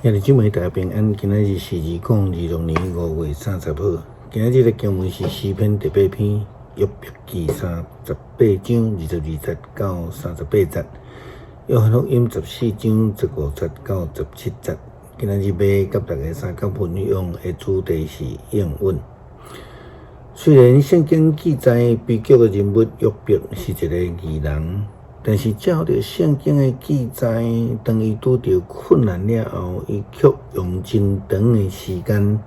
兄弟姊妹大家平安，今仔日是2026年5月30號。今仔日的經文是詩篇第八篇，約伯記38章22節到38節，約翰福音14章15節到17節。今仔日欲佮大家相共分享的主題是應允。雖然聖經記載悲劇的人物約伯是一个義人，但是照著聖經的記載，當伊拄著困難了後，伊卻用真長的時間、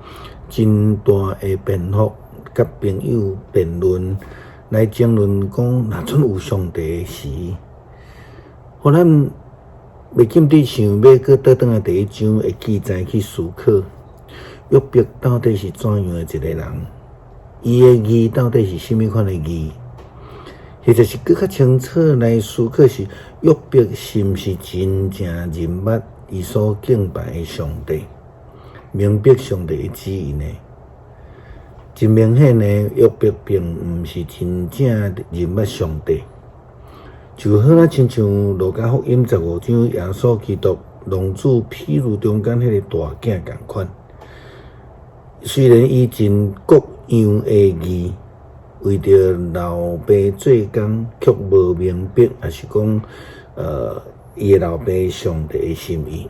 真大的篇幅，佮朋友辯論，來爭論講，若準有上帝時，予咱袂禁得想欲閣倒轉來第一章的記載去思考，約伯到底是怎樣的一个人？伊的義到底是啥物款的義？或者是閣較清楚來思考是約伯是毋是真正認捌伊所敬拜的上帝，明白上帝的旨意呢？真明顯呢，約伯並毋是真正認捌上帝，就好若親像路加福音15章耶穌基督浪子譬喻中間彼个大囝仝款，雖然伊盡各樣的義，為著老爸做工，卻無明白，抑是講，伊的老爸上帝的心意。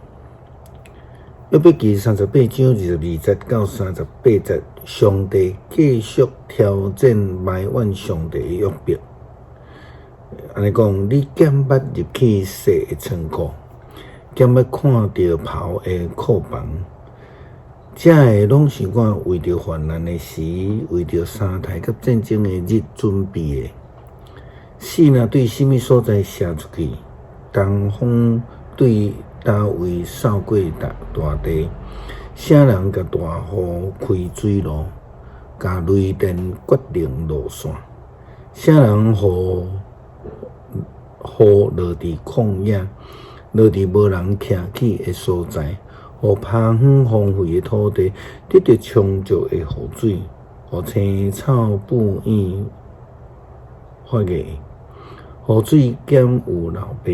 約伯記38章22節到38節，上帝繼續挑戰埋怨上帝的約伯。按呢講，你敢捌入去細的倉庫，敢捌看著袍的庫房？這个攏是我為著患難的時，為著相刣佮戰爭的日準備的。箭若對啥物所在射出去，東風對佗位掃過大大地，啥人共大雨開水路，共雷電決定路線？啥人予雨落佇曠野，落佇無人徛起的所在？予荒園荒廢的土地得著充足的雨水，予青草布院發芽，雨水敢有老爸，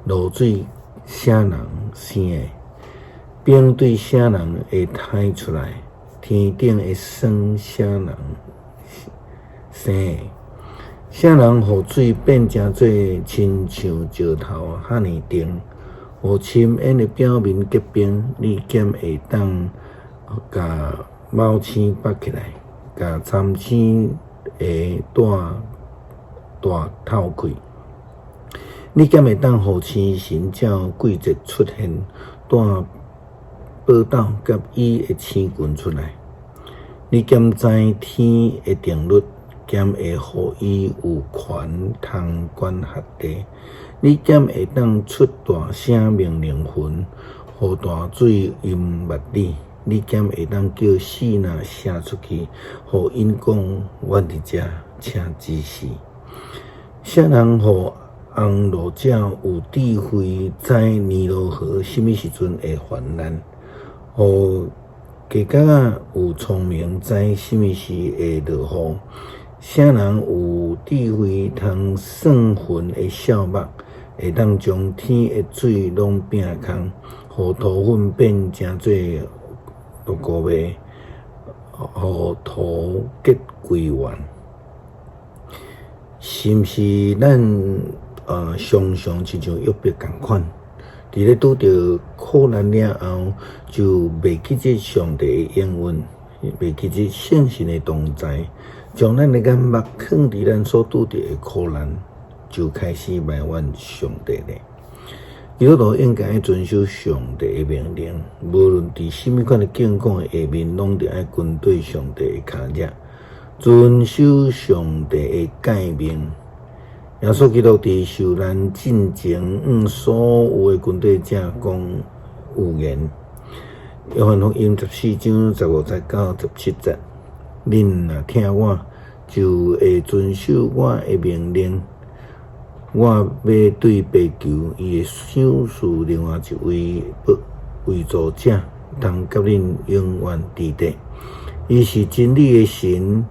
露水啥人生的？冰對啥人會刣出來？天頂的霜啥人生的？啥人予水變成做親像石頭遐爾重？予深淵的表面結冰，你敢會當共昴星縛起來，共參星的帶帶透開？你敢會當予星辰照季節出現，帶寶斗佮伊的星群出來？你敢知天的定律？敢會予伊有權通管轄地？你敢會當出大聲命令雲，予大水淹沒你？你敢會當叫箭若射出去，予𪜶講我佇遮，請指示？啥人予航路者有智慧，知尼羅河啥物時陣會泛濫？予雞角仔有聰明，知啥物時會落雨？啥人有智慧通算雲的數目，會當將天的水攏摒空，予塗粉變成做五穀麥，予土結歸原？是毋是咱常常親像約伯仝款，佇咧拄著苦難了後，就袂記得上帝的應允，袂記得聖神的同在，將咱的眼目囥佇咱所拄著的苦難，就開始埋怨上帝咧。基督徒應該遵守上帝的命令，無論佇啥物款的境況的下面，攏著愛跟綴上帝的跤跡，遵守上帝的誡命。耶穌基督佇受難進前，向所有的跟綴者講預言。約翰福音14章15節到17節，恁若疼我，就會遵守我的命令。我欲對爸求，伊會賞賜另外一位為助者，通佮恁永遠佇佇。伊是真理的神，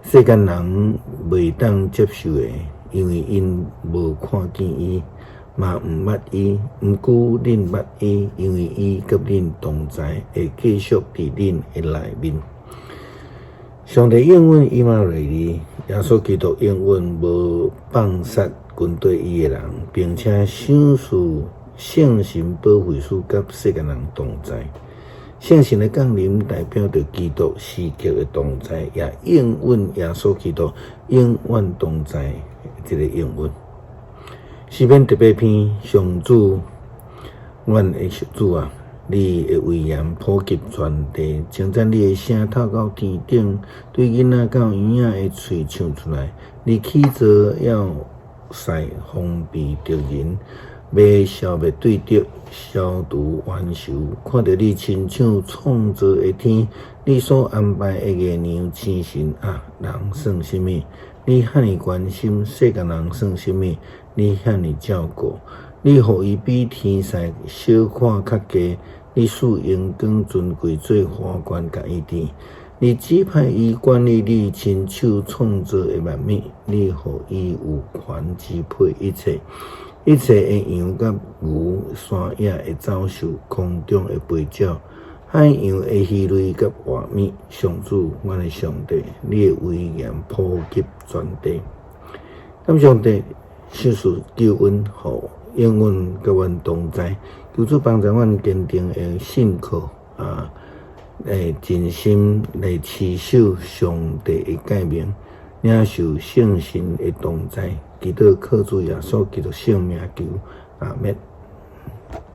世間人袂當接受的，因為𪜶無看見伊，嘛毋捌伊，毋過恁捌伊，因為伊佮恁同在，會繼續佇恁的內面。上帝應允以馬內利，耶穌基督永遠無放殺跟綴伊的人，並且賞賜聖神保惠師佮世間人同在。聖神的降臨代表著基督時刻的同在，也應允耶穌基督永遠同在這个應允。詩篇第八篇，上主，阮的主啊，你的威嚴普及全地，稱讚你的聲透到天頂，對囡仔到嬰仔的喙唱出來。你起造要塞防備敵人，欲消滅對敵，消除冤仇。看著你親手創造的天，你所安排的月亮星辰啊，人算啥物？你遐爾關心世間人算啥物？你遐爾照顧，你予伊比天使小可較低，你賜榮光尊貴做花冠共伊戴。你指派伊管理你親手創造的萬物，你予伊有權支配一切，一切的羊佮牛，山野的走獸，空中的飛鳥，海洋的魚類佮活物。上主，阮的上帝，你的威嚴普及全地。感謝上帝賞賜救恩，予永遠佮阮同在。求主幫助阮堅定的信靠啊，盡心來持守上帝的誡命，領受聖神的同在。祈禱靠主耶穌基督聖名求，阿們。